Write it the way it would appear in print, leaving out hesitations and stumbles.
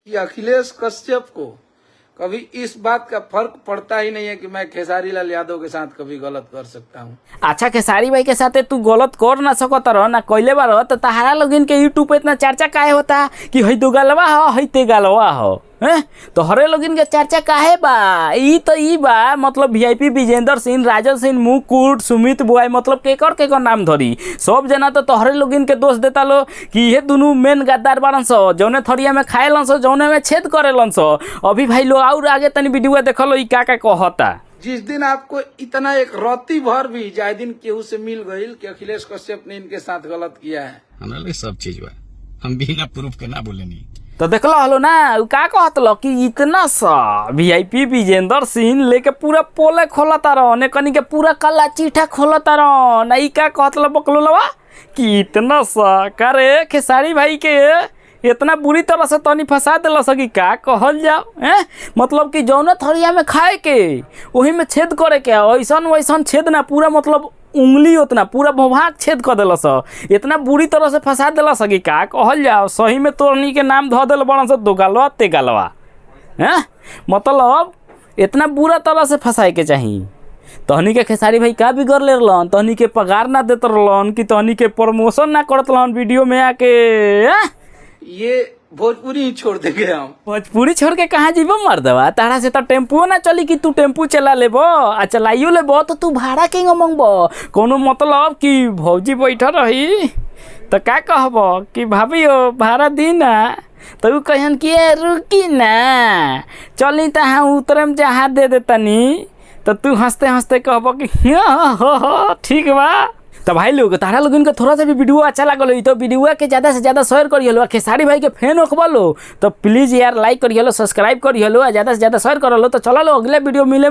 कि अखिलेश कश्यप को कभी इस बात का फर्क पड़ता ही नहीं है कि मैं खेसारी लाल यादव के साथ कभी गलत कर सकता हूँ। अच्छा, खेसारी भाई के साथे तू गलत कर ना सकत रह ना कइले बार, तो तहारा लोगिन के यूट्यूब पे इतना चर्चा काहे होता कि हई दो गलवा हो, हई ते गलवा हो, हैं? तो हरे लोगिन के चर्चा काहे बा? ई तो ई बा, मतलब वीआईपी विजेंद्र सिंह, राजन सिंह, मुकुट, सुमित बुआई, मतलब केकर केकर नाम धरी, सब जना तो तोहरे लोगिन के दोष देता लो कि ये दुनू मेन गद्दार बारन स, जौने थरिया में खाए लन स, जौने में छेद करे लन स। अभी भाई लोग और आगे तनी वीडियो देखलो, ई का का कहता। जिस दिन आपको इतना एक रत्ती भर भी जाय दिन केहू से मिल गई कि अखिलेश कश्यप ने इनके साथ गलत किया है, हमरा लगे सब चीज बा, हम बिना प्रूफ के ना बोलेनी। तो देखलो हलो ना, उ का कहत लो कि इतना सा वीआईपी विजेंद्र सिंह लेके पूरा पोले खोलता रहन, कनी के पूरा काला चीठा खोलता रहन। ई का कहत लो बकलो लवा कि इतना सा करे खेसारी भाई के इतना बुरी तरह से तनी फंसा दिल सकी, का कहल जाओ, हैं? मतलब कि जौन थरिया में खाए के वही में छेद करे के, ऐसन वैसन छेद ना, पूरा मतलब उंगली उतना पूरा भोभाग छेद कर दिलस, इतना बुरी तरह से फंसा दिलस कि का कहल जाओ। सही में तोरनी के नाम धो दिल बड़न से दो गलवा ते गलवा, हैं? मतलब इतना बुरा तरह से फंसाए के चाही। तहनी के खेसारी भाई का बिगड़ ले रहलन, तहनी के पगार ना देत रहलन कि तहनी के प्रमोशन ना करत रहलन वीडियो में आके, हैं? ये भोजपुरी ही छोड़ देंगे हम। भोजपुरी छोड़ के कहाँ जीबो मर्दवा? तारा से तो टेम्पुओ ना चली कि तू टेम्पू चला लेबो, आ चलाइयो लेबो तो तू भाड़ा के मंगबो? कोनो मतलब कि भौजी बैठल रही तो का कहबो कि भाभी हो भाड़ा दी ना, तो उ कहन कि ए रुकी ना चली तहाँ उतरम जहाँ दे देतनी, तो तू हंसते हंसते कहबो कि हाँ, हो, हो, ठीक बा। तो भाई लोग तारा लोगन के थोड़ा सा भी वीडियो अच्छा लागल हो तो वीडियो के ज़्यादा से ज़्यादा शेयर करिए। खेसारी भाई के फैन होखबलो तो प्लीज़ यार लाइक करिए, सब्सक्राइब करिए, आ ज़्यादा से ज़्यादा शेयर करलो। तो चलो अगले वीडियो मिले,